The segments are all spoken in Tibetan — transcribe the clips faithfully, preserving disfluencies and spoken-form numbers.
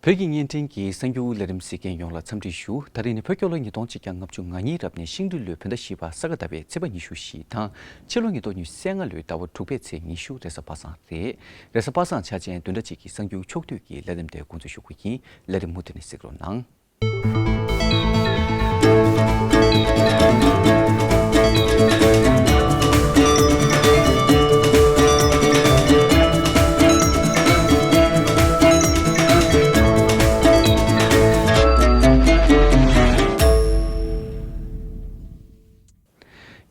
བོད་ཀྱི་བརྙན་འཕྲིན་གྱི་གསར་འགྱུར་ལས་རིམ་གཟིགས་མཁན་ཡོངས་ལ་འཚམས་འདྲི་ཞུ། ད་རིང་ནི་བོད་རྒྱལ་ལོ་ཉིས་སྟོང་ཆིག་བརྒྱ་ལྔ་བཅུ་ང་གཉིས་རབ་གནས་ཤིང་སྦྲུལ་ལོའི་བོད་ཟླ་བཞི་པ་ས་ག་ཟླ་བའི་ཚེས་པ་ཉི་ཤུ་བཞི་དང་། ཕྱི་ལོ་ཉིས་སྟོང་ཉི་ཤུ་རྩ་ལྔ་ལོའི་ཟླ་བ་དྲུག་པའི་ཚེས་ཉི་ཤུ་རེས་གཟའ་པ་སངས་རེད། རེས་གཟའ་པ་སངས་འཆར་ཅན་བདུན་ཕྲག་གཅིག་གི་གསར་འགྱུར་ཕྱོགས་བསྡུས་ཀྱི་ལས་རིམ་དེ་འགོ་འཛུགས་ཞུ་གི་ཡིན། ལས་རིམ་མུ་མཐུད་ནས་གཟིགས་རོགས་གནང་།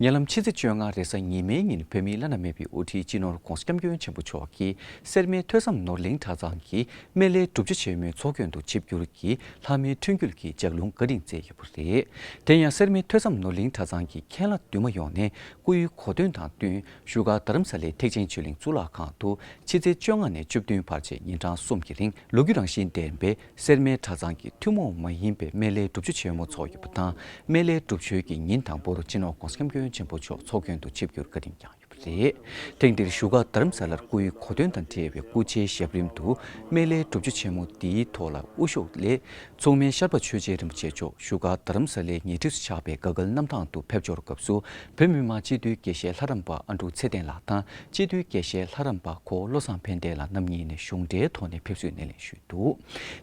ཉེ་ལམ་ཕྱི་ཚེས་བཅོ་ལྔ་རེས་གཟའ་ཉི་མའི་ཉིན་བོད་མིའི་བླ་ན་མེད་པའི་དབུ་ཁྲིད་སྤྱི་ནོར་༧གོང་ས་༧སྐྱབས་མགོན་ཆེན་པོ་མཆོག་གིས་སེར་སྨད་ཐོས་བསམ་ནོར་གླིང་གྲྭ་ཚང་གི་སྨན་བླའི་སྒྲུབ་མཆོད་ཆེན་མོའི་ཚོགས་མགོན་དུ་ཆིབས་བསྒྱུར་གྱིས་ལྷ་མིའི་འཕྲིན་བཅོལ་གྱི་ལྗགས་ལུང་བཀའ་དྲིན་སྩལ་ཡོད་པ་རེད། དེ་ཡང་སེར་སྨད་ཐོས་བསམ་ནོར་གླིང་གྲྭ་ཚང་གི་མཁན་བླ་འདུས་མ་ཡོངས་ནས་སྐུའི་གོ་སྟོན་དང་བསྟུན་བཞུགས་སྒར་རྡ་རམ་ས་ལའི་ཐེག་ཆེན་ཆོས་གླིང་གཙུག་ལག་ཁང་དུ་ཕྱི་ཚེས་བཅོ་ལྔ་ནས་བཅུ་བདུན་བར་བཅས་ཉིན་གྲངས་གསུམ་གྱི་རིང་ལོ་རྒྱུས་རང་བཞིན་ལྡན་པའི་སེར་སྨད་གྲྭ་ཚང་གི་ཐུན་མོང་མ་ཡིན་པའི་སྨན་བླའི་སྒྲུབ་མཆོད་ཆེན་མོ་ཚོགས་ཡོད་པ་དང་། སྨན་བླའི་སྒྲུབ་མཆོད་ཀྱི་ཉིན་དང་པོར་སྤྱི་ནོར་༧གོང་ས་༧སྐྱབས་མགོན་ཆེན་པོ་མཆོག་ཚོགས་མགོན་དུ་ཆིབས་བསྒྱུར་བཀའ་དྲིན་བསྐྱངས་ཡོད་པ་རེད། ཐེངས་འདིར་བཞུགས་སྒར་རྡ་རམ་ས་ལར་སྐུའི་གོ་སྟོན་དང་འབྲེལ་བའི་སྐུ་ཕྱྭའི་ཞབས་རིམ་དུ་སྨན་བླའི་སྒྲུབ་མཆོད་ཆེན་མོ་འདིའི་ཐོག་ལ་དབུ་བཞུགས་སླད་མཚུངས་མེད་ཤར་པ་ཆོས་རྒྱལ་རིན་པོ་ཆེ་མཆོག་བཞུགས་སྒར་རྡ་རམ་ས་ལའི་ཉེ་འཁྲིས་སུ་ཆགས་པའི་དགའ་སྐལ་གནམ་ཐང་དུ་ཕེབས་འབྱོར་སྐབས་སུ་བོད་མི་མང་སྤྱི་འཐུས་དགེ་བཤེས་ལྷ་རམས་པ་ཨ་འབྲུག་ཚེ་བརྟན་ལགས་དང་། སྤྱི་འཐུས་དགེ་བཤེས་ལྷ་རམས་པ་གོ་བློ་བཟང་ཕན་བདེ་ལགས་རྣམ་གཉིས་ནས་གཞུང་འབྲེལ་ཐོག་ནས་ཕེབས་བསུའི་སྣེ་ལེན་ཞུས་འདུག།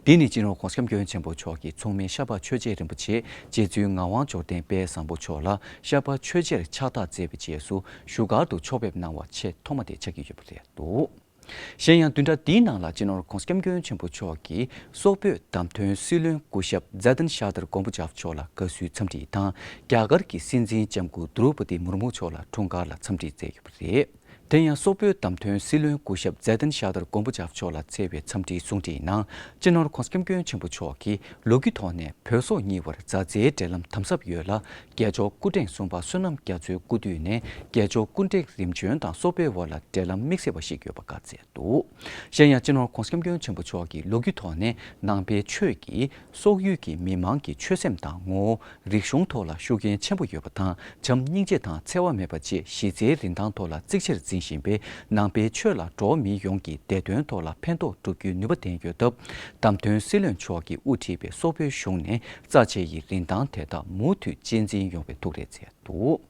འདི་ནི་སྤྱི་ནོར་༧གོང་ས་༧སྐྱབས་མགོན་ཆེན་པོ་མཆོག་གིས་མཚུངས་མེད་ཤར་པ་ཆོས་རྒྱལ་རིན་པོ་ཆེ་རྗེ་བཙུན་ངག་དབང་འབྱོར་ལྡན་དཔལ་བཟང་པོ་མཆོག་ལ་ཤར་པ་ཆོས་རྒྱལ་ཕྱག་རྟགས་བསྩལ་བའི་རྗེས་སུ་བཞུགས་སྒར་དུ་ཕྱོགས་ཕེབས་གནང་བ་ཆེས་ཐོག་མ་དེ་ཆགས་ཀྱི་ཡོད་པ་རེད་འདུག། གཞན་ཡང་བདུན་ཕྲག་འདིའི་ནང་ལ་སྤྱི་ནོར་༧གོང་ས་༧སྐྱབས་མགོན་ཆེན་པོ་མཆོག་གིས་སོག་པོའི་བདམས་ཐོན་སྲིད་བློན་སྐུ་ཞབས་ཛེ་ཏན་ཤ་དར་གོམ་པོ་ཇབ་མཆོག་ལ་དགའ་བསུའི་འཚམས་འདྲི་དང་། རྒྱ་གར་གྱི་སྲིད་འཛིན་ལྕམ་སྐུ་དྲོ་པ་དི་མུར་མུ་མཆོག་ལ་འཁྲུངས་སྐར་ལ་འཚམས་འདྲི་བསྩལ་ཡོད་པ་རེད། དེ་ཡང་སོག་པོའི་བདམས་ཐོན་སྲིད་བློན་སྐུ་ཞབས་ཛེ་ཏན་ཤ་དར་གོམ་པོ་ཇབ་མཆོག་ལ་སྩལ་བའི་འཚམས་འདྲིའི་གསུང་འཕྲིན་ནང་། སྤྱི་ནོར་༧གོང་ས་༧སྐྱབས་མགོན་ཆེན་པོ་མཆོག་གིས་ལོ་རྒྱུས་ཐོག་ནས་བོད་སོག་གཉིས་བར་མཛའ་བརྩེའི་འབྲེལ་ལམ་དམ་ཟབ་ཡོད་ལ། རྒྱལ་མཆོག་སྐུ་ཕྲེང་གསུམ་པ་བསོད་ནམས་རྒྱ་མཚོའི་སྐུ་དུས་ནས་རྒྱལ་མཆོག་སྐུ་ཕྲེང་རིམ་བྱོན་དང་སོག་པོའི་བར་ལ་འབྲེལ་ལམ་དམིགས་བསལ་བ་ཞིག་ཡོད་པ་བཀའ་སྩལ་འདུག། གཞན་ཡང་སྤྱི་ནོར་༧གོང་ས་༧སྐྱབས་མགོན་ཆེན་པོ་མཆོག་གིས་ལོ་རྒྱུས་ཐོག་ནས་ནང་པའི་ཆོས་ཀྱིས་སོག་ཡུལ་གྱི་མི་མང་གི་ཆོས་སེམས་དང་ངོ་བོ། རིག་གཞུང་ཐོག་ལ་ཤུགས་རྐྱེན་ཆེན་པོ་ཡོད་པ་དང་། བྱམས་སྙིང་རྗེ་དང་འཚེ་བ་མེད་པ་བཅས་གཞི་རྩའི་རིན་ཐང་ཐོག་ལ་གཙིགས་ཆེར་འཛིན་བཞིན་པའི་ནང་པའི་ཆོས་ལ་འགྲོ་བ་མི་ཡོངས་ཀྱི་བདེ་དོན་ཐོག་ལ་ཕན་ཐོགས་སྒྲུབ་རྒྱུའི་ནུས་པ་ལྡན་ཡོད་སྟབས། བདམས་ཐོན་སྲིད་བློན་མཆོག་གིས་དབུ་ཁྲིད་པའི་སོག་པོའི་གཞུང་ནས་རྩ་ཆེ་ཡི་རིན་ཐང་དེ་དག་མུ་མཐུད་གཅེས་འཛིན་ཡོང་བའི་ཐུགས་རེ་མཛད་འདུག།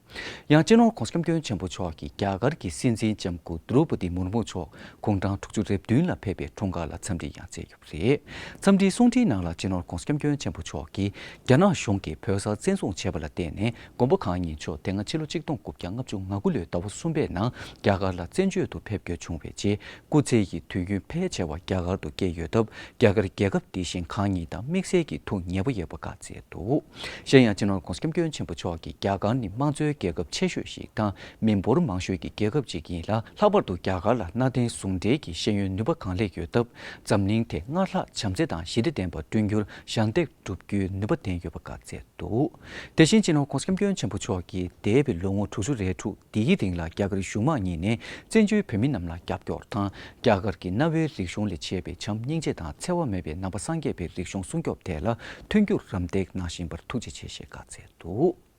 ཡང་སྤྱི་ནོར་༧གོང་ས་༧སྐྱབས་མགོན་ཆེན་པོ་མཆོག་གིས་རྒྱ་གར་གྱི་སྲིད་འཛིན་ལྕམ་སྐུ་དྲོ་པ་དི་མུར་མུ་མཆོག་དགུང་གྲངས་དྲུག་ཅུ་རེ་བདུན་ལ་ཕེབས་པའི་འཁྲུངས་སྐར་ལ་འཚམས་འདྲི་ཡང་བསྩལ་ཡོད་པ་རེད། འཚམས་འདྲིའི་གསུང་འཕྲིན་ནང་ལ་སྤྱི་ནོར་༧གོང་ས་༧སྐྱབས་མགོན་ཆེན་པོ་མཆོག་གིས་རྒྱ་ནག་གཞུང་གིས་བོད་ས་བཙན་བཟུང་བྱས་པ་ལ་བརྟེན་ནས་མགོན་པོ་གང་ཉིད་མཆོག་དེ་སྔ་ཕྱི་ལོ་ཆིག་སྟོང་དགུ་བརྒྱ་ལྔ་བཅུ་ང་དགུ་ལོའི་ཟླ་བ་གསུམ་པའི་ནང་རྒྱ་གར་ལ་བཙན་བྱོལ་དུ་ཕེབས་དགོས་བྱུང་བའི་རྗེས། སྐུ་ཚེ་ཡི་དུས་ཡུན་ཕལ་ཆེ་བ་རྒྱ་གར་དུ་བསྐྱལ་ཡོད་སྟབས། རྒྱ་གར་རྒྱལ་ཁབ་འདི་བཞིན་གང་ཉིད་དང་དམིགས་བསལ་གྱི་ཐུགས་ཉེ་པོ་ཡོད་པ་བཀའ་སྩལ་འདུག། གཞན་ཡང་སྤྱི་ནོར་༧གོང་ས་༧སྐྱབས་མགོན་ཆེན་པོ་མཆོག་གིས་རྒྱ་གར་ནི་དམངས་གཙོའི་རྒྱལ་ཁབ་ཆེ་ཤོས་ཤིག་དང་མི་འབོར་མང་ཤོས་ཀྱི་རྒྱལ་ཁབ་ཅིག་ཡིན་ལ། ལྷག་པར་དུ་རྒྱ་གར་ལ་གནའ་དེང་ཟུང་འབྲེལ་གྱི་ཤེས་ཡོན་ནུས་པ་གང་ལེགས་ཡོད་སྟབས། འཛམ་གླིང་དེ་སྔར་ལྷག་བྱམས་བརྩེ་དང་ཞི་བདེ་ལྡན་པར་བསྐྲུན་རྒྱུར་ཞབས་འདེགས་སྒྲུབ་རྒྱུའི་ནུས་པ་ལྡན་ཡོད་པ་བཀའ་སྩལ་འདུག། དེ་བཞིན་སྤྱི་ནོར་༧གོང་ས་༧སྐྱབས་མགོན་ཆེན་པོ་མཆོག་གིས་འདས་པའི་ལོ་ངོ་དྲུག་ཅུ་རེ་དྲུག་འདིའི་རིང་ལ་རྒྱ་གར་གཞུང་མང་གཉིས་ནས་བཙན་བྱོལ་བོད་མི་རྣམས་ལ་རྒྱབ་སྐྱོར་དང་། རྒྱ་གར་གྱི་གནའ་བོའི་རིག་གཞུང་ལས་མཆེད་པའི་བྱམས་སྙིང་རྗེ་དང་འཚེ་བ་མེད་པའི་ནང་པ་སངས་རྒྱས་པའི་རིག་གཞུང་སྲུང་སྐྱོབ་ཐད་ལ་མཐུན་འགྱུར་རམ་འདེགས་གནང་བཞིན་པར་ཐུགས་རྗེ་ཆེ་ཞེས་བཀའ་སྩལ་འདུག།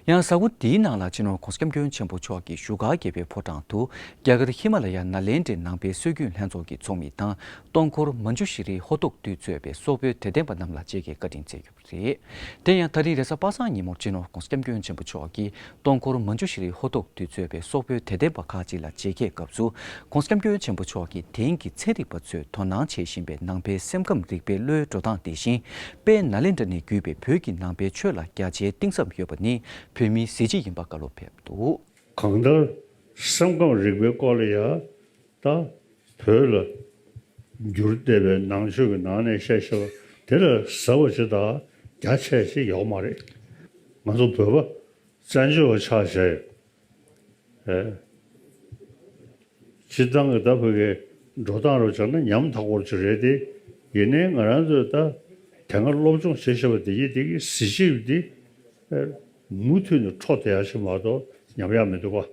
ཡང་གཟའ་འཁོར་འདིའི་ནང་ལ་སྤྱི་ནོར་༧གོང་ས་༧སྐྱབས་མགོན་ཆེན་པོ་མཆོག་གིས་བཞུགས་སྒར་རྒྱལ་བའི་ཕོ་བྲང་དུ་རྒྱ་གར་ཧི་མ་ལ་ཡ་ནཱ་ལེནྡྲའི་ནང་པའི་སྲོལ་རྒྱུན་ལྷན་ཚོགས་ཀྱི་ཚོགས་མི་དང་། སྟོང་འཁོར་མན་ཇུ་ཤྲི་ཧོ་ཏོག་ཏུས་གཙོས་པའི་སོག་པོའི་དད་ལྡན་པ་རྣམས་ལ་མཇལ་ཁའི་བཀའ་དྲིན་སྩལ་ཡོད་པ་རེད། དེ་ཡང་ད་རིང་རེས་གཟའ་པ་སངས་ཉིན་མོར་སྤྱི་ནོར་༧གོང་ས་༧སྐྱབས་མགོན་ཆེན་པོ་མཆོག་གིས་སྟོང་འཁོར་མན་ཇུ་ཤྲི་ཧོ་ཏོག་ཏུས་གཙོས་པའི་སོག་པོའི་དད་ལྡན་པ་ཁག་ཅིག་ལ་མཇལ་ཁའི་སྐབས་སུ། ༸གོང་ས་༸སྐྱབས་མགོན་ཆེན་པོ་མཆོག་གིས་དེང་གི་ཚན་རིག་པ་ཚོས་དོ་སྣང་བྱེད་བཞིན་པའི་ནང་པའི་སེམས་ཁམས་རིག་པའི་བློའི་འགྲོ་སྟངས་དེ་བཞིན། དཔལ་ནཱ་ལེནྡྲ་ནས་བརྒྱུད་པའི་བོད་ཀྱི་ནང་པའི་ཆོས་ལ་རྒྱ་ཆེའི་གཏིང་ཟབ་ཡོད་པ་ནི་བོད་མིའི་གཟི་བརྗིད་ཡིན་པ་བཀའ་སློབ་ཕེབས་འདུག། གང་ལྟར་སེམས་ཁམས་རིག་པའི་སྐོར་ལ་ཡང་ད་བོད་ལ་འགྱུར་བསྡད་པའི་ནང་ཆོས་ཀྱི་ནང་ནས་བཤད་བཤད་པ་དེ་ལ་ཟབ་པ་ཞིག་དང་རྒྱ་ཆེ་ཞིག་ཡོད་མ་རེད། ང་ཚོ་བོད་པ་བཙན་བྱོལ་བ་ཆགས་བྱས། ཨེ། སྤྱིར་བཏང་གི་ད་བོད་ཀྱི་འགྲོ་སྟངས་རུ་བྱས་ན་ཉམ་ཐག་པོ་ཅིག་རེད་དེ། ཡིན་ནའི་ང་རང་ཚོས་ད་དེ་སྔ་སློབ་སྦྱོང་བྱེད་བཞིན་པ་དེ་ཡིས་དེ་གི་གཟི་བརྗིད་དེ་ཨེ་མུ་མཐུད་ནས་འཕྲོ་བསྡད་ཡ་ཞིག་མ་གཏོགས་ཉམས་ཡ་མི་འདུག་ག།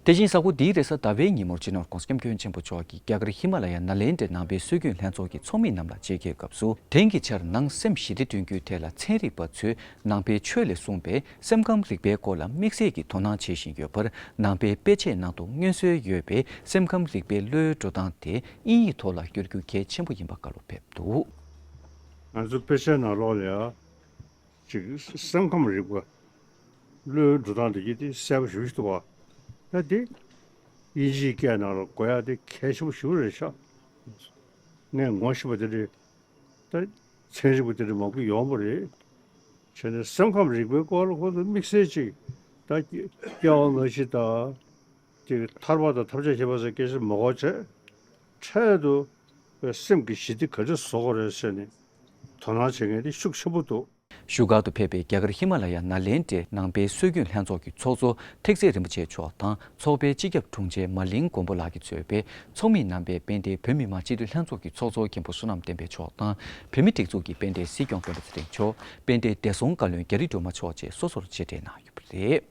དེ་བཞིན་གཟའ་འཁོར་འདིའི་རེས་གཟའ་ཟླ་བའི་ཉིན་མོར་སྤྱི་ནོར་༸གོང་ས་༸སྐྱབས་མགོན་ཆེན་པོ་མཆོག་གིས་རྒྱ་གར་ཧི་མ་ལ་ཡ་ནཱ་ལེནྡྲའི་ནང་པའི་སྲོལ་རྒྱུན་ལྷན་ཚོགས་ཀྱི་ཚོགས་མི་རྣམས་ལ་མཇལ་ཁའི་སྐབས་སུ། དེང་གི་ཆར་ནང་སེམས་ཞི་བདེ་བསྐྲུན་རྒྱུའི་ཐད་ལ་ཚན་རིག་པ་ཚོས་ནང་པའི་ཆོས་ལས་གསུངས་པའི་སེམས་ཁམས་རིག་པའི་སྐོར་ལ་དམིགས་བསལ་གྱིས་དོ་སྣང་བྱེད་བཞིན་ཡོད་པར། ནང་པའི་དཔེ་ཆའི་ནང་དུ་མངོན་གསལ་ཡོད་པའི་སེམས་ཁམས་རིག་པའི་བློའི་འགྲོ་སྟངས་དེ་དབྱིན་ཡིག་ཐོག་ལ་བསྒྱུར་རྒྱུ་གལ་ཆེན་པོ་ཡིན་པ་བཀའ་སློབ་ཕེབས་འདུག། ང་ཚོ་དཔེ་ཆའི་ནང་ལོགས་ལ་ཡང་ཅིག་སེམས་ཁམས་རིག་པ། བློའི་འགྲོ་སྟངས་དེ་གྱད་དེ་གསལ་པོ་ཞེ་པོ་ཅིག་འདུག་པ། ད་དེ་དབྱིན་ཇིའི་སྐད་ནང་ལ་གོ་ཡག་དེ་གལ་ཆེན་པོ་ཞེ་པོ་རེད་ཤག་ངས་ངོ་ཤེས་པ་དེ་འདྲ། ད་ཚན་རིག་པ་དེ་འདྲ་མང་པོ་ཡོང་པ་རེད། བྱས་ནས་སེམས་ཁམས་རིག་པའི་སྐོར་ལ་ཁོ་ཚོ་དམིགས་བསལ་ཅིག་ད་སྐྱེ་བ་སྔ་ཕྱི་དང་། དེ་ཐར་པ་དང་ཐམས་ཅད་མཁྱེན་པ་སོགས་སྐད་ཆ་མ་གོ་བྱས། འཕྲལ་དུ་སེམས་ཀྱི་ཞི་བདེ་ག་འདྲ་བཟོ་དགོས་རེད་ཟེར་ནས་དོ་སྣང་བྱེད་མཁན་དེ་ཤུགས་ཆེན་པོ་འདུག་བཞུགས་སྒར་དུ་ཕེབས་པའི་རྒྱ་གར་ཧི་མ་ལ་ཡ་ནཱ་ལེནྡྲའི་ནང་པའི་སྲོལ་རྒྱུན་ལྷན་ཚོགས་ཀྱི་ཚོགས་གཙོ་ཐེག་སྲས་རིན་པོ་ཆེ་མཆོག་དང་ཚོགས་པའི་སྤྱི་ཁྱབ་དྲུང་ཆེ་མ་གླིང་མགོན་པོ་ལགས་ཀྱིས་གཙོས་པའི་ཚོགས་མི་རྣམ་པས་དཔལ་ལྡན་བོད་མི་མང་སྤྱི་འཐུས་ལྷན་ཚོགས་ཀྱི་ཚོགས་གཙོ་མཁན་པོ་བསོད་ནམས་བསྟན་འཕེལ་མཆོག་དང་བོད་མིའི་སྒྲིག་འཛུགས་ཀྱི་དཔལ་ལྡན་སྲིད་སྐྱོང་སྤེན་པ་ཚེ་རིང་མཆོག་དཔལ་ལྡན་བདེ་སྲུང་བཀའ་བློན་རྒྱ་རི་སྒྲོལ་མ་མཆོག་བཅས་སོ་སོར་མཇལ་འཕྲད་གནང་ཡོད་པ་རེད།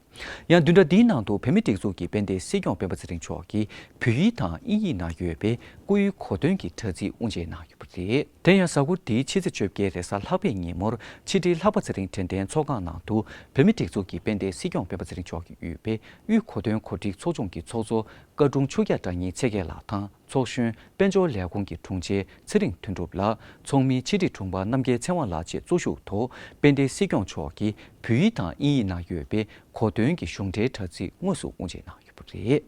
ཡང་བདུན་ཕྲག་འདིའི་ནང་དུ་བོད་མིའི་སྒྲིག་འཛུགས་ཀྱི་དཔལ་ལྡན་སྲིད་སྐྱོང་སྤེན་པ་ཚེ་རིང་མཆོག་གིས་བོད་ཡིག་དང་དབྱིན་ཡིག་ནང་ཡོད་པའི་བཀུར་འོས་གོ་སྟོན་གྱི་དྲ་ཚིགས་དབུ་འབྱེད་གནང་ཡོད་པ་རེད། དེ་ཡང་གཟའ་འཁོར་འདིའི་ཕྱི་ཚེས་བཅོ་བརྒྱད་རེས་གཟའ་ལྷག་པའི་ཉིན་མོར་ཕྱི་དྲིལ་ལྷག་པ་ཚེ་རིང་དྲན་རྟེན་ཚོགས་ཁང་ནང་དུ་བོད་མིའི་སྒྲིག་འཛུགས་ཀྱི་དཔལ་ལྡན་སྲིད་སྐྱོང་སྤེན་པ་ཚེ་རིང་མཆོག་གིས་དབུས་པའི་དབུས་གོ་སྟོན་གོ་སྒྲིག་ཚོགས་ཆུང་གི་ཚོགས་གཙོ་བཀའ་དྲུང་ཆོས་རྒྱལ་དྲང་ཉིད་ཚེ་རྒྱལ་ལགས་དང་། ཚོགས་གཞོན་དཔལ་འབྱོར་ལས་ཁུངས་ཀྱི་དྲུང་ཆེ་ཚེ་རིང་དོན་གྲུབ་ལགས། ཚོགས་མི་ཕྱི་དྲིལ་དྲུང་འཕར་རྣམ་རྒྱལ་ཚེ་དབང་ལགས་བཅས་གཙོ་བཞུགས་ཐོག་དཔལ་ལྡན་སྲིད་སྐྱོང་མཆོག་གིས་བོད་ཡིག་དང་དབྱིན་ཡིག་ནང་ཡོད་པའི་གོ་སྟོན་གྱི་གཞུང་འབྲེལ་དྲ་ཚིགས་དངོས་སུ་དབུ་འབྱེད་གནང་ཡོད་པ་རེད།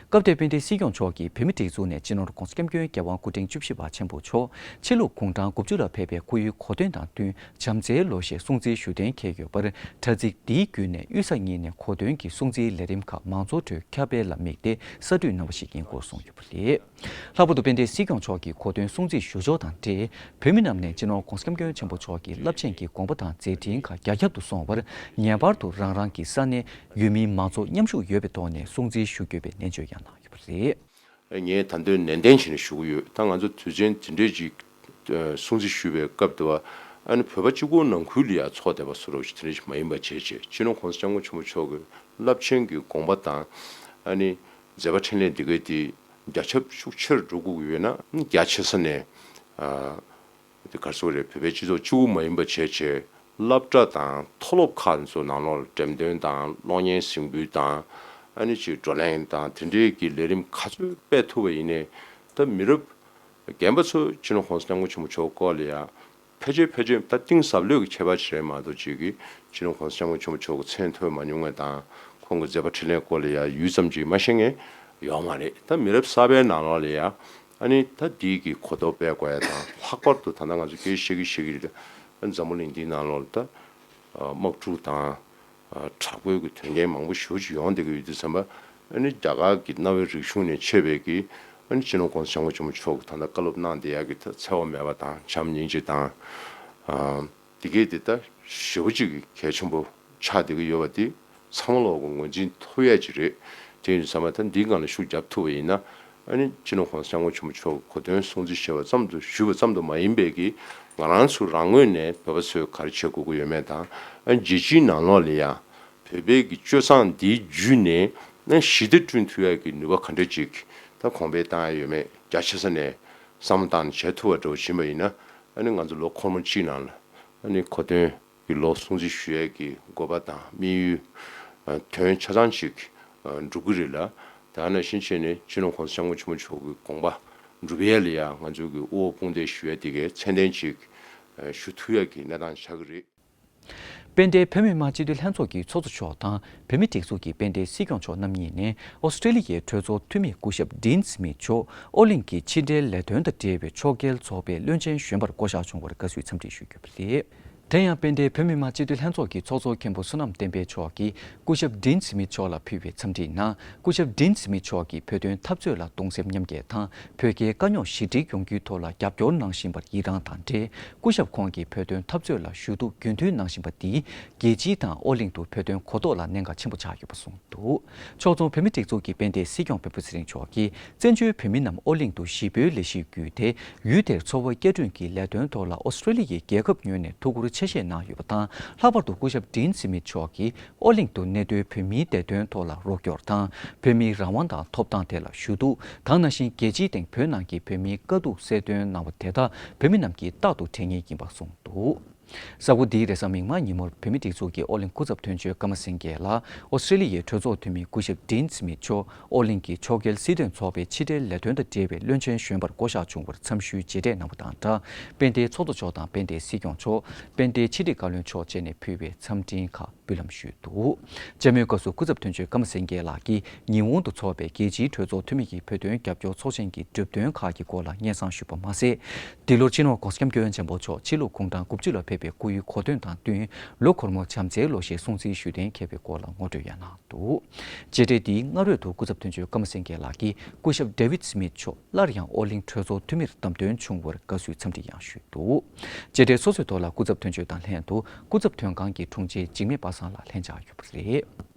སྐབས་དེར་དཔལ་ལྡན་སྲིད་སྐྱོང་མཆོག་གིས་བོད་མིའི་སྒྲིག་འཛུགས་ནས་སྤྱི་ནོར་༸གོང་ས་༸སྐྱབས་མགོན་རྒྱལ་དབང་སྐུ་ཕྲེང་བཅུ་བཞི་པ་ཆེན་པོ་མཆོག་ཕྱི་ལུགས་གུང་ཐང་དགུ་བཅུ་ལ་ཕེབས་པའི་སྐུ་ཡོན་གོ་སྟོན་དང་བསྟུན་བྱམས་བརྩེའི་ལོ་ཞེས་སྲུང་བརྩིའི་ཞུ་གཏན་འཁེལ་ཡོད་པར། དྲ་ཚིགས་འདིའི་བརྒྱུད་ནས་དབུས་ས་གཉིས་ནས་གོ་སྟོན་གྱི་སྲུང་བརྩིའི་ལས་རིམ་ཁག་མང་ཚོགས་ཁྲོད་ཁྱབ་སྤེལ་ལ་དམིགས་ཏེ་གསར་སྐྲུན་གནང་བ་ཞིག་ཡིན་སྐོར་གསུངས་ཡོད་པ་རེད། ལྷག་པར་དུ་དཔལ་ལྡན་སྲིད་སྐྱོང་མཆོག་གི་གོ་སྟོན་སྲུང་བརྩི་ཞུ་ཕྱོགས་དང་འབྲེལ། བོད་མི་རྣམས་ནས་སྤྱི་ནོར་༸གོང་ས་༸སྐྱབས་མགོན་ཆེན་པོ་མཆོག་གི་རླབས་ཆེན་གྱི་དགོངས་པ་དང་མཛད་འཕྲིན་ཁག་རྒྱ་ཁྱབ་ཏུ་སོང་བར། ངེས་པར་དུ་རང་རང་གི་ས་གནས་ཡུལ་མིའི་མང་ཚོགས་མཉམ་ཞུགས་ཡོད་པའི་ཐོག་ནས་སྲུང་བརྩི་ཞུ་དགོས་པའི་ནན་བརྗོད་ཀྱང་གནང་ཡོད་པ་རེད། ངས་ད་དུང་ནན་ཏན་བྱས་ནས་ཞུ་གི་ཡོད། ད་ང་ཚོ་དུས་ཆེན་དེ་འདྲས་ཅིག་ཨ། སྲུང་བརྩི་ཞུ་བའི་སྐབས་དུ་བ། ཨ་ནི་བོད་པ་གཅིག་པོ་ནང་ཁུལ་ལ་ཡང་ཚོགས་བསྡད་པ་བཟོ་འདྲ་ཞིག་དེ་འདྲས་ཞིག་མ་ཡིན་པ་བྱས་བྱས། སྤྱི་ནོར་༸གོང་ས་༸སྐྱབས་མགོན་ཆེན་པོ་མཆོག་གི་རླབས་ཆེན་གྱི་དགོངས་པ་དང་། ཨ་ནི་མཛད་པ་འཕྲིན་ལས་འདི་གའི་དེ་རྒྱ་ཁྱབ་ཤུགས་ཆེར་འགྲོ་དགོས་ཀྱི་ཡོད་ན། རྒྱ་ཆེ་ས་ནས། ཨ། དེ་ག་རེ་ཟེར་དགོས་རེད། བོད་པའི་སྤྱི་ཚོགས་གཅིག་པུ་མ་ཡིན་པ་བྱས་བྱས། སློབ་གྲྭ་དང་མཐོ་སློབ་ཁག་ཚོ་ནང་ལོགས་ལ་འགྲེམས་སྟོན་དང་གློག་བརྙན་གཟིགས་འབུལ་དང་། ཨ་ནི་ཅིག་བགྲོ་གླེང་དང་དེ་འདྲའི་གི་ལས་རིམ་ག་ཚོད་སྤེལ་ཐུབ་པ་ཡིན་ནའི། ད་མི་རབས་རྒན་པ་ཚོ་སྤྱི་ནོར་༸གོང་ས་༸སྐྱབས་མགོན་ཆེན་པོ་མཆོག་སྐོར་ལ་ཡ་ཕལ་ཆེར་ཕལ་ཆེར་ད་གཏིང་ཟབ་ལོས་ཀྱི་ཁྱད་པར་ཅིག་རེད་མ་གཏོགས། ཅིག་གི་སྤྱི་ནོར་༸གོང་ས་༸སྐྱབས་མགོན་ཆེན་པོ་མཆོག་གི་མཚན་ཐོས་མ་མྱོང་མཁན་དང་། ཁོང་གི་མཛད་པ་འཕྲིན་ལས་སྐོར་ལ་ཡ་ཡུད་ཙམ་ཅིག་མ་ཤེས་མཁན་ཡོད་མ་རེད། ད་མི་རབས་གསར་པའི་ནང་ལོགས་ལ་ཡ། ཨ་ནི་ད་འདི་གི་གོ་རྟོགས་སྤེལ་དགོས་ཡ་དང་། ལྷག་པར་དུ་ད་ལྟ་ང་ཚོ་སྐད་ཆ་བཤད་ཀྱི་བཤད་ཀྱི་རེད། ཨ་ནི་འཛམ་བུ་གླིང་འདིའི་ནང་ལོགས་ལ་ད་དམག་འཁྲུག་དང་། ཨ། དྲག་པོའི་གི་དོན་རྐྱེན་མང་པོ་ཞེ་པོ་ཅིག་ཡོང་བསྡད་ཀྱི་ཡོད་དུས་ཙམ་པ། ཨ་ནི་རྒྱ་གར་གྱི་གནའ་བོའི་རིག་གཞུང་ནས་མཆེད་པའི་གི། ཨ་ནི་སྤྱི་ནོར་༸གོང་ས་༸སྐྱབས་མགོན་ཆེན་པོ་མཆོག་གིས་ད་ལྟ་བཀའ་སློབ་གནང་བསྡད་ཡ་གི་ད་འཚེ་བ་མེད་པ་དང་བྱམས་སྙིང་རྗེ་དང་། ཨ། དེ་གས་དེ་ད་ཞེ་པོ་ཅིག་གི་གལ་ཆེན་པོ་ཆགས་བསྡད་ཀྱི་ཡོད་པ་དེ་ཚང་མ་ལོག་གི་ངོས་འཛིན་ཐུབ་ཡ་ཅིག་རེད། དེ་ཡིན་དུས་ཙམ་པ་ད་འདིའི་སྒང་ལ་ཤུགས་རྒྱབ་ཐུབ་པ་ཡིན་ན། ཨ་ནི་སྤྱི་ནོར་༸གོང་ས་༸སྐྱབས་མགོན་ཆེན་པོ་མཆོག་གི་གོ་སྟོན་སྲུང་བརྩི་ཞུས་པ་ཙམ་དུ། ཞུས་པ་ཙམ་དུ་མ་ཡིན་པའི་གི། ང་རང་ཚོ་རང་ངོས་ནས་བོད་པ་ཚོས་ག་རེ་བྱེད་དགོས་ཀྱི་ཡོད་མེད་དང་། ཨ་ནི་རྒྱལ་སྤྱིའི་ནང་ལོགས་ལ་ཡ་བོད་པའི་གི་སྤྱོད་བཟང་འདིའི་བརྒྱུད་ནས་ཨ་ནི་ཞི་བདེ་བསྐྲུན་ཐུབ་ཡ་གི་ནུས་པ་ག་འདྲ་ཅིག་ད་གོང་འཕེལ་བཏང་ཡ་ཡོད་མེད། རྒྱ་ཆེ་ས་ནས་བསམ་བློ་བཏང་ནས་བྱེད་ཐུབ་པ་འདྲ་བོ་ཡིན་པ་ཡིན་ན། ཨ་ནི་ང་ཚོ་ལོ་འཁོར་མོ་གཅིག་ནང་ལ་ཨ་ནི་གོ་སྟོན་གྱི་ལོ་སྲུང་བརྩི་ཞུ་ཡས་ཀྱི་དགོས་པ་དང་དམིགས་ཡུལ། ཨ། དོན་ཆ་ཚང་ཅིག་ཨ། འགྲུབ་ཀྱི་རེད་ལ། དེ་ནང་བཞིན་བྱས་ནས་སྤྱི་ནོར་༸གོང་ས་༸སྐྱབས་མགོན་ཆེན་པོ་མཆོག་གི་དགོངས་པ་འགྲུབ་ཡས་ལ་ཡང་ང་ཚོས་ཀྱི་དབུ་འོག་དཔུང་འདེགས་ཞུ་ཡས་དེ་གའི་ཚད་ལྡན་ཅིག་ཨ། ཞུ་ཐུབ་ཡས་ཀྱི་གནས་སྟངས་ཆགས་ཀྱི་རེད། དཔལ་ལྡན་བོད་མི་མང་སྤྱི་འཐུས་ལྷན་ཚོགས་ཀྱི་ཚོགས་གཙོ་མཆོག་དང་བོད་མིའི་སྒྲིག་འཛུགས་ཀྱི་དཔལ་ལྡན་སྲིད་སྐྱོང་མཆོག་རྣམ་གཉིས་ནས་ཨོ་སི་ཀྲེ་ལི་ཡའི་གྲོས་ཚོགས་འཐུས་མི་སྐུ་ཞབས་ཌིན་སི་མིད་མཆོག་ཨོ་གླིང་གི་ཕྱི་འབྲེལ་ལས་དོན་དང་འབྲེལ་བའི་ཕྱོགས་འགལ་ཚོགས་པའི་བློན་ཆེན་གཞོན་པར་བསྐོ་གཞག་བྱུང་བར་དགའ་བསུའི་འཚམས་འདྲི་ཞུས་ཡོད་པ་རེད། དེ་ཡང་དཔལ་ལྡན་བོད་མི་མང་སྤྱི་འཐུས་ལྷན་ཚོགས་ཀྱི་ཚོགས་གཙོ་མཁན་པོ་བསོད་ནམས་བསྟན་འཕེལ་མཆོག་གིས་སྐུ་ཞབས་ཌིན་སི་མིད་མཆོག་ལ་ཕུལ་བའི་འཚམས་འདྲིའི་ནང་། སྐུ་ཞབས་ཌིན་སི་མིད་མཆོག་གིས་བོད་དོན་འཐབ་རྩོད་ལ་གདུང་སེམས་མཉམ་སྐྱེད་དང་། བོད་རྒྱའི་དཀའ་རྙོག་ཞི་འགྲིག་ཡོང་རྒྱུའི་ཐོག་ལ་རྒྱབ་སྐྱོར་གནང་བཞིན་པར་ཡི་རངས་དང་འབྲེལ། སྐུ་ཞབས་ཁོང་གིས་བོད་དོན་འཐབ་རྩོད་ལ་ཞུ་གཏུག་རྒྱུན་མཐུད་གནང་བཞིན་པ་འདིས་རྒྱལ་སྤྱི་དང་ཨོ་གླིང་དུ་བོད་དོན་གོ་རྟོགས་ལ་གནད་འགག་ཆེན་པོ་ཆགས་ཡོད་པ་གསུངས་འདུག་ཕྱོགས་མཚུངས་བོད་མིའི་སྒྲིག་འཛུགས་ཀྱི་དཔལ་ལྡན་སྲིད་སྐྱོང་སྤེན་པ་ཚེ་རིང་མཆོག་གིས་བཙན་བྱོལ་བོད་མི་རྣམས་ཨོ་གླིང་དུ་གཞིས་སྤོའི་ལས་གཞི་བརྒྱུད་དེ། ཡུལ་དེར་འཚོ་བ་སྐྱེལ་སྐྱོང་གི་ལས་དོན་ཐོག་ལ་ཨོ་སི་ཀྲེ་ལི་ཡའི་རྒྱལ་ཁབ་ངོས་ནས་ཐུགས་ཁུར་ཆེ་བཞེས་གནང་ཡོད་པ་དང་། ལྷག་པར་དུ་སྐུ་ཞབས་ཌིན་སི་མིད་མཆོག་གིས་ཨོ་གླིང་དུ་གནས་སྡོད་བོད་མིའི་བདེ་དོན་ཐོག་ལ་རོགས་སྐྱོར་དང་། བོད་མིའི་རང་དབང་དང་ཐོབ་ཐང་དེ་ལ་ཞུ་གཏུག་དང་། ནང་བཞིན་རྒྱལ་སྤྱིའི་སྟེང་བོད་ནང་གི་བོད་མིའི་དཀའ་སྡུག་གསལ་སྟོན་གནང་བ་དེ་དག་བོད་མི་རྣམས་ཀྱིས་རྟག་ཏུ་དྲན་ངེས་ཡིན་པ་གསུངས་འདུག་གཟའ་འཁོར་འདིའི་རེས་གཟའ་མིག་དམར་ཉིན་མོར་བོད་མིའི་སྒྲིག་འཛུགས་ཀྱི་ཨོ་གླིང་སྐུ་ཚབ་དོན་གཅོད་ཀརྨ་སེང་གེ་ལགས་ཨོ་སི་ཀྲེ་ལི་ཡའི་གྲོས་ཚོགས་འཐུས་མི་སྐུ་ཞབས་ཌིན་སི་མིད་མཆོག་ཨོ་གླིང་གི་ཕྱོགས་འགལ་སྲིད་དོན་ཚོགས་པའི་ཕྱི་འབྲེལ་ལས་དོན་དང་འབྲེལ་བའི་བློན་ཆེན་གཞོན་པར་བསྐོ་གཞག་བྱུང་བར་འཚམས་ཞུའི་མཇལ་འཕྲད་གནང་བ་དང་སྦྲགས། དཔལ་ལྡན་ཚོགས་གཙོ་མཆོག་དང་དཔལ་ལྡན་སྲིད་སྐྱོང་མཆོག་དཔལ་ལྡན་ཕྱི་དྲིལ་བཀའ་བློན་མཆོག་བཅས་ནས་ཕུལ་བའི་འཚམས་འཕྲིན་ཁག་འབུལ་ལམ་ཞུས་འདུག། མཇལ་མོལ་སྐབས་སུ་སྐུ་ཚབ་དོན་གཅོད་ཀརྨ་སེང་གེ་ལགས་ཀྱིས་ཉི་འོང་དུ་འཚོགས་པའི་རྒྱལ་སྤྱིའི་གྲོས་ཚོགས་འཐུས་མི་གི་བོད་དོན་རྒྱབ་སྐྱོར་ཚོགས་ཆེན་གྱི་གྲུབ་དོན་ཁག་གི་སྐོར་ལ་སྙན་སེང་ཞུས་པ་མ་ཟད། འདི་ལོར་སྤྱི་ནོར་༸གོང་ས་༸སྐྱབས་མགོན་ཆེན་པོ་མཆོག་ཕྱི་ལུགས་དགུང་གྲངས་དགུ་བཅུ་ལ་ཕེབས་པའི་སྐུ་ཡུལ་གོ་སྟོན་དང་བསྟུན་ལོ་འཁོར་མོ་བྱམས་བརྩེའི་ལོ་ཞེས་སྲུང་བརྩིའི་ཞུ་གཏན་འཁེལ་བའི་སྐོར་ལ་ངོ་སྤྲོད་ཡང་གནང་འདུག། མཇལ་འཕྲད་འདིའི་སྔ་རོལ་དུ་སྐུ་ཚབ་དོན་གཅོད་ཀརྨ་སེང་གེ་ལགས་ཀྱིས་སྐུ་ཞབས་ཌེ་ཝིད་སི་མིད་མཆོག་སླར་ཡང་ཨོ་གླིང་གྲོས་ཚོགས་འཐུས་མིར་བདམས་ཐོན་བྱུང་བར་དགའ་བསུའི་འཚམས་འདྲི་ཡང་ཞུས་འདུག། མཇལ་འཕྲད་སོ་སོའི་ཐོག་ལ་སྐུ་ཚབ་དོན་གཅོད་དང་ལྷན་དུ་སྐུ་ཚབ་དོན་ཁང་གི་དྲུང་ཆེ་འཇིགས་མེད་པ་སངས་ལགས་ལྷན་བཅར་ཡོད་པ་རེད།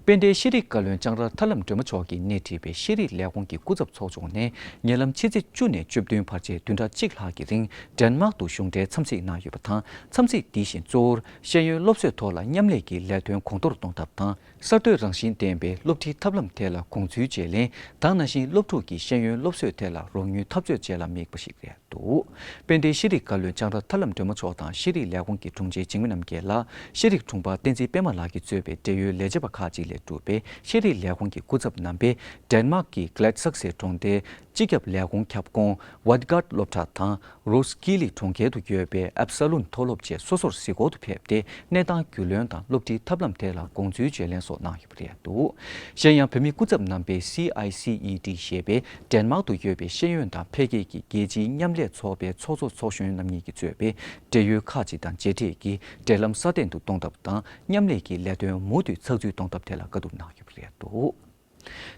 དཔལ་ལྡན་ཤེས་རིག་བཀའ་བློན་ལྕང་ར་ཐར་ལམ་སྒྲོལ་མ་མཆོག་གིས་སྣེ་ཁྲིད་པའི་ཤེས་རིག་ལས་ཁུངས་ཀྱི་སྐུ་ཚབ་ཚོགས་ཆུང་ནས་ཉེ་ལམ་ཕྱི་ཚེས་བཅུ་ནས་བཅུ་བདུན་བར་བཅས་བདུན་ཕྲག་གཅིག་ལྷག་གི་རིང་ཌེན་མཱག་ཏུ་གཞུང་འབྲེལ་འཚམས་གཟིགས་གནང་ཡོད་པ་དང་། འཚམས་གཟིགས་འདི་བཞིན་གཙོ་བོར་ཤེས་ཡོན་སློབ་གསོའི་ཐོག་ལ་མཉམ་ལས་ཀྱི་ལས་དོན་གོང་མཐོར་གཏོང་ཐབས་དང་། གསར་གཏོད་རང་བཞིན་ལྡན་པའི་སློབ་ཁྲིད་ཐབས་ལམ་ཐད་ལ་དགོངས་ཚུལ་བརྗེ་ལེན་དང་། ནང་བཞིན་སློབ་ཕྲུག་གི་ཤེས་ཡོན་སློབ་གསོའི་ཐད་ལ་རོགས་དངུལ་འཐབ་རྩོད་བཅས་ལ་དམིགས་པ་ཞིག་རེད་འདུག། དཔལ་ལྡན་ཤེས་རིག་བཀའ་བློན་ལྕང་ར་ཐར་ལམ་སྒྲོལ་མ་མཆོག་དང་ཤེས་རིག་ལས་ཁུངས་ཀྱི་དྲུང་ཆེ་འཇིགས་མེད་རྣམ་རྒྱལ་ལགས། ཤེས་རིག་དྲུང་འཕར་བསྟན་འཛིན་པད་མ་ལགས་ཀྱིས་གཙོས་པའི་འབྲེལ་ཡོད་ལས་བྱེད་པ་ཁག་ཅིག་ལས་གྲུབ་པའི་ཤེས་རིག་ལས་ཁུངས་ཀྱི་སྐུ་ཚབ་རྣམ་པས་ཌེན་མཱག་གི་གྷ་ལེད་སག་སེ་གྲོང་སྡེའི་སྤྱི་ཁྱབ་ལས་ཁུངས་ཁྱབ་ཁོངས་ཝཱད་གྷར་སློབ་གྲྭ་དང་། རོ་སི་ཀི་ལི་གྲོང་ཁྱེར་དུ་ཡོད་པའི་ཨེབ་སཱ་ལུན་མཐོ་སློབ་བཅས་སོ་སོར་གཟིགས་སྐོར་དུ་ཕེབས་ཏེ། གནས་སྟངས་རྒྱུས་ལོན་དང་སློབ་ཁྲིད་ཐབས་ལམ་ཐད་ལ་དགོངས་ཚུལ་བརྗེ་ལེན་སོགས་གནང་ཡོད་པ་རེད་འདུག། གཞན་ཡང་། བོད་མིའི་སྐུ་ཚབ་རྣམ་པས་སི་ཨའི་སི་ཨི་ཌི་ཞེས་པའི་ཌེན་མཱག་ཏུ་ཡོད་པའི་ཤེས་ཡོན་དང་འཕེལ་རྒྱས་ཀྱི་རྒྱལ་སྤྱིའི་མཉམ་ལས་ཚོགས་པའི་ཚོགས་གཙོ་ཚོགས་གཞོན་རྣམ་གཉིས་ཀྱིས་གཙོས་པའི་འབྲེལ་ཡོད་ཁག་ཅིག་དང་མཇལ་འཕྲད་ཀྱིས་འབྲེལ་ལམ་སྲ་བརྟན་དུ་གཏོང་ཐབས་དང་། མཉམ་ལས་ཀྱི་ལས་དོན་མུ་མཐུད་ཚགས་ཚུད་གཏོང་ཐབས་ཐད་ལ་བཀའ་བསྡུར་གནང་ཡོད་པ་རེད་འདུག།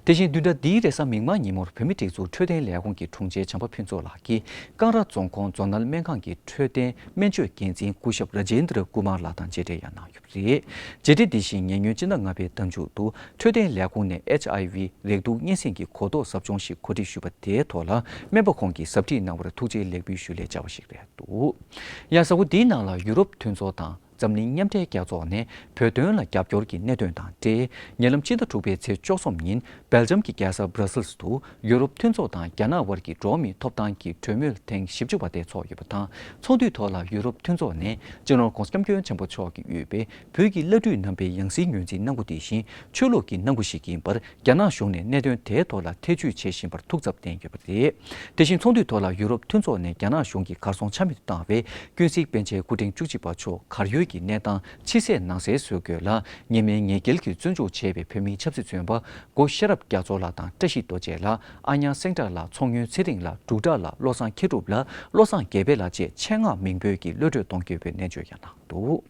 དེ་བཞིན་བདུན་ཕྲག་འདིའི་རེས་གཟའ་མིག་དམར་ཉིན་མོར་བོད་མིའི་སྒྲིག་འཛུགས་འཕྲོད་བསྟེན་ལས་ཁུངས་ཀྱི་དྲུང་ཆེ་བྱམས་པ་ཕུན་ཚོགས་ལགས་ཀྱིས་ཀང་ར་རྫོང་ཁོངས་རྫོང་ནལ་སྨན་ཁང་གི་འཕྲོད་བསྟེན་སྨན་བཅོས་འགན་འཛིན་སྐུ་ཞབས་ར་ཇེན་དྲ་ཀུ་མར་ལགས་དང་མཇལ་འཕྲད་ཡང་གནང་ཡོད་པ་རེད། མཇལ་འཕྲད་འདི་བཞིན་ཉེ་སྔོན་སྤྱི་ཟླ་ལྔ་པའི་ཟླ་མཇུག་ཏུ་འཕྲོད་བསྟེན་ལས་ཁུངས་ནས་ཨེཆ་ཨའི་ཝི་རེག་དུག་གཉན་སྲིན་གྱི་གོ་རྟོགས་ཟབ་སྦྱོང་ཞིག་གོ་སྒྲིག་ཞུས་པ་དེའི་ཐོག་ལ་སྨན་པ་ཁོང་གིས་ཟབ་ཁྲིད་གནང་བར་ཐུགས་རྗེ་ལེགས་འབུལ་ཞུ་སླད་བཅར་བ་ཞིག་རེད་འདུག། ཡང་གཟའ་འཁོར་འདིའི་ནང་ལ་ཡུ་རོབ་མཐུན་ཚོགས་དང་། འཛམ་གླིང་མཉམ་འབྲེལ་རྒྱལ་ཚོགས་ནས་བོད་དོན་ལ་རྒྱབ་སྐྱོར་གྱི་གནད་དོན་དང་འབྲེལ། ཉེ་ལམ་ཕྱི་ཟླ་དྲུག་པའི་ཚེས་བཅུ་གསུམ་ཉིན་སྦེལ་ཇམ་གྱི་རྒྱལ་ས་སྦྲ་སིལ་དུ་ཡུ་རོབ་མཐུན་ཚོགས་དང་རྒྱ་ནག་དབར་གྱི་འགྲོ་བ་མིའི་ཐོབ་ཐང་གི་གྲོས་མོལ་ཐེངས་བཞི་བཅུ་པ་དེ་ཚོགས་ཡོད་པ་དང་། ཚོགས་འདུའི་ཐོག་ལ་ཡུ་རོབ་མཐུན་ཚོགས་ནས་སྤྱི་ནོར་༸གོང་ས་༸སྐྱབས་མགོན་ཆེན་པོ་མཆོག་གིས་དབུས་པའི་བོད་ཀྱི་བླ་སྤྲུལ་རྣམ་པའི་ཡང་སྲིད་ངོས་འཛིན་གནང་སྒོ་དེ་བཞིན་ཆོས་ལུགས་ཀྱི་གནང་སྒོ་ཞིག་ཡིན་པར། རྒྱ་ནག་གཞུང་ནས་གནད་དོན་དེའི་ཐོག་ལ་ཐེ་བྱུས་བྱེད་བཞིན་པར་ཐུགས་འཚབ་བསྟན་ཡོད་པ་རེད། དེ་བཞིན་ཚོགས་འདུའི་ཐོག་ལ་ཡུ་རོབ་མཐུན་ཚོགས་ནས་རྒྱ་ནག་གཞུང་གིས་གར་སོང་ཆ་མེད་དུ་བཏང་བའི་ཀུན་གཟིགས་པཎ་ཆེན་སྐུ་ཕྲེང་བཅུ་གཅིག་པ་མཆོག་གར་ཡོད་ཀྱི་གནས་སྟངས་ཕྱི་གསལ་ནང་གསལ་བཟོ་དགོས་ལ། ཉེས་མེད་ཉེས་འགེལ་གྱིས་བཙོན་འཇུག་བྱས་པའི་བོད་མིའི་ཆབ་སྲིད་བཙོན་པ་སྒོ་ཤེས་རབ་རྒྱ་མཚོ་ལགས་དང་བཀྲ་ཤིས་རྡོ་རྗེ་ལགས། ཨ་ཉག་སེང་བྲག་ལགས། ཚོང་དཔོན་ཚེ་རིང་ལགས། འབྲུག་གྲགས་ལགས། བློ་བཟང་མཁས་གྲུབ་ལགས། བློ་བཟང་དགེ་འཕེལ་ལགས་བཅས་ཆེད་མངགས་མིང་འབོད་ཀྱིས་གློད་གྲོལ་གཏོང་དགོས་པའི་ནན་བརྗོད་ཡང་གནང་འདུག།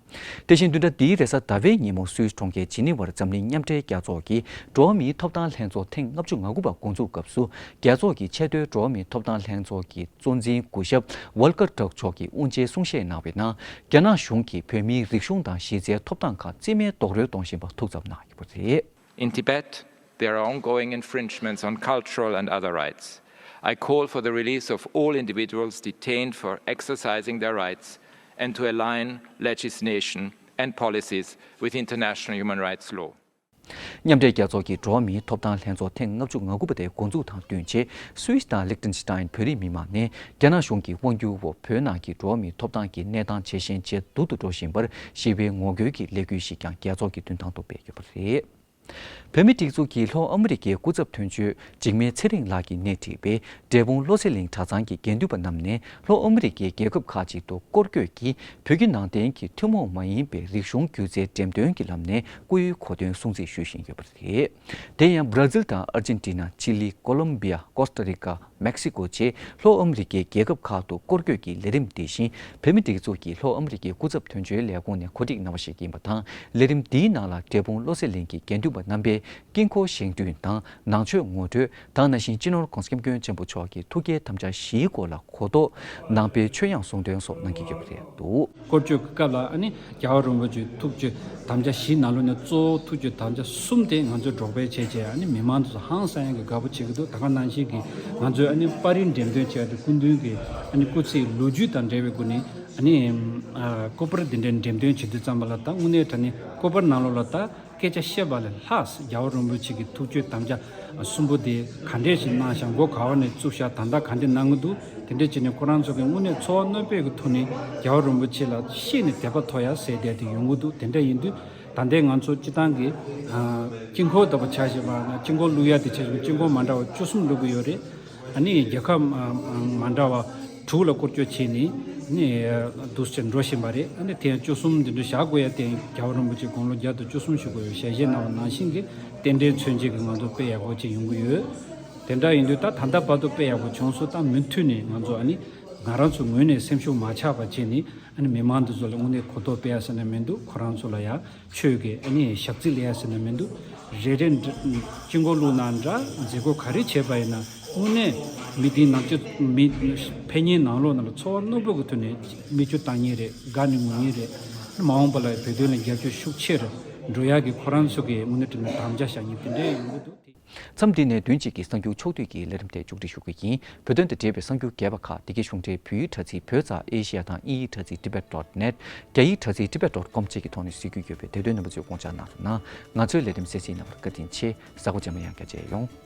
དེ་བཞིན་བདུན་ཕྲག་འདིའི་རེས་གཟའ་ཟླ་བའི་ཉིན་མོ་སུད་སི་གྲོང་ཁྱེར་ཇི་ནི་ཝར་འཛམ་གླིང་མཉམ་འབྲེལ་རྒྱལ་ཚོགས་ཀྱི་འགྲོ་བ་མིའི་ཐོབ་ཐང་ལྷན་ཚོགས་ཐེངས་ལྔ་བཅུ་ང་དགུ་པ་འགོ་འཛུགས་སྐབས་སུ། རྒྱལ་ཚོགས་ཀྱི་ཆེས་མཐོའི་འགྲོ་བ་མིའི་ཐོབ་ཐང་ལྷན་ཚོགས་ཀྱི་གཙོ་འཛིན་སྐུ་ཞབས་ཝོལ་ཀར་ཊརྐ་མཆོག་གིས་དབུ་འབྱེད་གསུང་བཤད་གནང་བའི་ནང་། རྒྱ་ནག་གཞུང་གིས་བོད་མིའི་རིག་གཞུང་དང་གཞི་རྩའི་ཐོབ་ཐང་ཁག་རྩིས་མེད་རྡོག་རོལ་གཏོང་བཞིན་པ་ཐུགས་འཚབ་གནང་ཡོད་པ་རེད། In Tibet, there are ongoing infringements on cultural and other rights. I call for the release of all individuals detained for exercising their rights and to align legislation and policies with international human rights law. མཉམ་འབྲེལ་རྒྱལ་ཚོགས་ཀྱི་འགྲོ་བ་མིའི་ཐོབ་ཐང་ལྷན་ཚོགས་ཐེངས་ལྔ་བཅུ་ང་དགུ་པ་དེ་འགོ་འཛུགས་དང་བསྟུན་ཆེད་སུད་སི་དང་ལིག་ཏེན་སི་ཏཱིན་བོད་རིགས་མི་མང་ནས་རྒྱ་ནག་གཞུང་གི་དབང་སྒྱུར་འོག་བོད་ནང་གི་འགྲོ་བ་མིའི་ཐོབ་ཐང་གི་གནས་སྟངས་ཇེ་ཞན་ཇེ་སྡུག་ཏུ་འགྲོ་བཞིན་པར་ཞི་བའི་ངོ་རྒོལ་གྱི་ལས་འགུལ་ཞིག་ཀྱང་རྒྱལ་ཚོགས་ཀྱི་མདུན་ཐང་དུ་སྤེལ་ཡོད་པ་རེད། བོད་མིའི་སྒྲིག་འཛུགས་ཀྱི་ལྷོ་ཨ་མི་རི་ཀའི་སྐུ་ཚབ་དོན་གཅོད་འཇིགས་མེད་ཚེ་རིང་ལགས་ཀྱིས་སྣེ་ཁྲིད་པའི་འབྲས་སྤུངས་བློ་གསལ་གླིང་གྲྭ་ཚང་གི་དགེ་འདུན་པ་རྣམས་ནས་ལྷོ་ཨ་མི་རི་ཀའི་རྒྱལ་ཁབ་ཁག་ཅིག་ཏུ་སྐོར་སྐྱོད་ཀྱིས་བོད་བརྒྱུད་ནང་བསྟན་གྱི་ཐུན་མོང་མ་ཡིན་པའི་རིག་གཞུང་སྒྱུ་རྩལ་འགྲེམས་སྟོན་གྱི་ལམ་ནས་སྐུ་ཡི་གོ་སྟོན་སྲུང་བརྩི་ཞུ་བཞིན་ཡོད་པ་རེད། དེ་ཡང་། བྷ་ར་ཛིལ་དང་ཨར་ཇེན་ཏི་ན། ཅི་ལི། ཀོ་ལོམ་བི་ཡ། ཀོ་སྟ་རི་ཀ། མེག་སི་ཀོ་བཅས་ལྷོ་ཨ་མི་རི་ཀའི་རྒྱལ་ཁབ་ཁག་ཏུ་སྐོར་སྐྱོད་ཀྱི་ལས་རིམ་འདི་བཞིན། བོད་མིའི་སྒྲིག་འཛུགས་ཀྱི་ལྷོ་ཨ་མི་རི་ཀའི་སྐུ་ཚབ་དོན་གཅོད་ལས་ཁུངས་ནས་གོ་སྒྲིག་གནང་བ་ཞིག་ཡིན་པ་དང་། ལས་རིམ་འདིའི་ནང་ལ་འབྲས་སྤུངས་བློ་གསལ་གླིང་གི་དགེ་འདུན་པ་རྣམ་པས་དཀྱིལ་འཁོར་བཞེངས་སྐྲུན་དང་། ནང་ཆོས་ངོ་སྤྲོད་དང་། ནང་བཞིན་སྤྱི་ནོར་༸གོང་ས་༸སྐྱབས་མགོན་ཆེན་པོ་མཆོག་གི་ཐུགས་བསྐྱེད་དམ་བཅའ་བཞིའི་སྐོར་ལ་གོ་རྟོགས་གནང་པའི་ཆོས་དབྱངས་གསུང་འདོན་སོགས་གནང་གི་ཡོད་པ་རེད་འདུག། སྐོར་སྐྱོད་ཀྱི་སྐབས་ལ་ཨ་ནི་རྒྱལ་བ་རིན་པོ་ཆེའི་ཐུགས་བསྐྱེད་དམ་བཅའ་བཞིའི་ནང་ལོགས་ནས་གཙོ་བོ་ཐུགས་བསྐྱེད་དམ་བཅའ་གསུམ་དེ་ང་ཚོས་སྒྲོག་སྤེལ་བྱས་བྱས་ཨ་ནི་མི་མང་ཚོ་ཧང་སང་ཡག་གི་དགའ་པོ་བྱེད་ཀྱི་འདུག། ད་ག་ནང་བཞིན་གྱི་ང་ཚོས་ཨ་ནི་པར་རིས་འགྲེམས་སྟོན་བྱས་ཏེ་སྐུ་མདུན་གྱི་ཨ་ནི་སྐུ་ཚེའི་ལོ་རྒྱུས་དང་འབྲེལ་བའི་སྒོ་ནས་ཨ་ནི་ཨ་སྐུ་པར་འདི་འདྲའི་འགྲེམས་སྟོན་བྱེད་དུས་ཙམ་པ་ལ། ད་དངོས་གནས་དྲང་གནས་སྐུ་པར་ནང་ལོགས་ལ་ད། སྐད་ཆ་བཤད་པ་ལས་ལྷག་རྒྱལ་བ་རིན་པོ་ཆེ་གི་ཐུགས་བསྐྱེད་དམ་བཅའ་གསུམ་པོ་དེ་ག་འདྲས་ཞིག་གནང་ཤག་མགོ་ག་བ་ནས་བཙུགས་ཤག་ད་ལྟ་ག་འདྲས་གནང་གི་འདུག་དེ་འདྲས་བྱས་ནས་ཁོ་རང་ཚོ་གི་དངོས་གནས་འཚོ་བ་གནོད་པའི་གི་ཐོག་ནས་རྒྱལ་བ་རིན་པོ་ཆེ་ལ་ཤེས་ནས་དད་པ་མཐོ་ཡ་ཟེར་བསྡད་དེ་ཡོང་གི་འདུག་དེ་འདྲ་ཡིན་དུས་ད་ལྟའི་ང་ཚོ་སྤྱི་བཏང་གི་ཨ་དཀྱིལ་འཁོར་ལྟ་བུ་ཆ་བཞག་པ་ན་དཀྱིལ་འཁོར་བླུག་ཡ་དེ་ཆ་བཞག་པ་དཀྱིལ་འཁོར་མ་འདྲ་བ་བཅུ་གསུམ་བླུག་གི་ཡོད་རེད། ཨ་ནི་རྒྱལ་ཁབ་མ་མ་འདྲ་བ་དྲུག་ལ་སྐོར་སྐྱོད་བྱས་ནས་ནི་འདུག་སེ་འགྲོ་བཞིན་པ་རེད། ཨ་ནི་དེ་ཡང་བཅུ་གསུམ་འདི་འདྲ་བཞག་དགོས་ཡ་དེ་རྒྱལ་བ་རིན་པོ་ཆེ་དགུང་ལོ་བརྒྱ་དང་བཅུ་གསུམ་ཞུ་དགོས་ཡོད། ཞལ་བཞེས་གནང་བ་ནང་བཞིན་གྱི་རྟེན་འབྲེལ་མཚོན་བྱེད་ཀྱི་ང་ཚོ་དཔེ་ཡག་པོ་ཅིག་ཡོང་གི་ཡོད། དེ་འདྲ་ཡིན་དུས་ད་ད་ལྟ་བར་དུ་དཔེ་ཡག་པོ་བྱུང་སོང་། ད་མུ་མཐུད་ནས་ང་ཚོ་ཨ་ནི་ང་རང་ཚོ་ངོས་ནས་སེམས་ཤུགས་མ་ཆག་པ་བྱས་ནས་ཨ་ནི་མི་མང་འདི་ཚོ་ལ་དངོས་གནས་གོ་རྟོགས་སྤེལ་ཡ་ཟེར་ན་མི་འདུག་ཁོ་རང་ཚོ་ལ་ཡ་ཆོས་ཀྱི་ཨ་ནི་ཞབས་རྩིས་ལེན་ཡ་ཟེར་ན་མི་འདུག་རེ་རེ་འདྲ་དཀྱིལ་འཁོར་བླུགས་ན་འདྲ་མཛད་སྒོ་ག་རེ་བྱས་པ་ཡིན་ན་དངོས་གནས་མི་དེའི་ནང་ཆོས་མི་ཕན་ཉེ་ནང་ལོགས་ནང་ལ་འཚོ་བ་རྣོན་པོ་གི་ཐོག་ནས་མིག་ཆུ་བཏང་མཁན་རེད། དགའ་ནས་ངུ་མཁན་རེད། མ་འོངས་པ་ལ་བོད་དོན་ལ་རྒྱབ་སྐྱོར་ཤུགས་ཆེ་རུ་འགྲོ་ཡག་གི་ཁོ་རང་ཚོ་གི་དངོས་གནས་དྲང་གནས་དམ་བཅའ་བཞག་མཁན་དེ་འདྲ་ཡོང་གི་འདུག་མཚམས་འདི་ནས་བདུན་གཅིག་གི་གསར་འགྱུར་ཕྱོགས་བསྡུས་ཀྱི་ལས་རིམ་དེ་མཇུག་སྒྲིལ་ཞུ་གི་ཡིན། བོད་དོན་དང་འབྲེལ་བའི་གསར་འགྱུར་རྒྱས་པ་ཁག་འདི་གའི་གཞུང་འབྲེལ་བོད་ཡིག་དྲ་ཚིགས་བོད་རྩ་ཨེ་ཤེ་ཡ་དང་དབྱིན་ཡིག་དྲ་ཚིགས་tibet dot net། རྒྱ་ཡིག་དྲ་ཚིགས་tibet dot com་བཅས་ཀྱི་ཐོག་ནས་གཟིགས་རྒྱུ་ཡོད་པས་དེ་དོན་རྣམ་པ་ཚོས་དགོངས་འཇགས་གནང་རོགས་གནང་། ང་ཚོའི་ལས་རིམ་གསན་གཟིགས་གནང་བར་བཀའ་དྲིན་ཆེ། གཟའ་འཁོར་རྗེས་མ་ཡང་བསྐྱར་མཇལ་ཡོང་།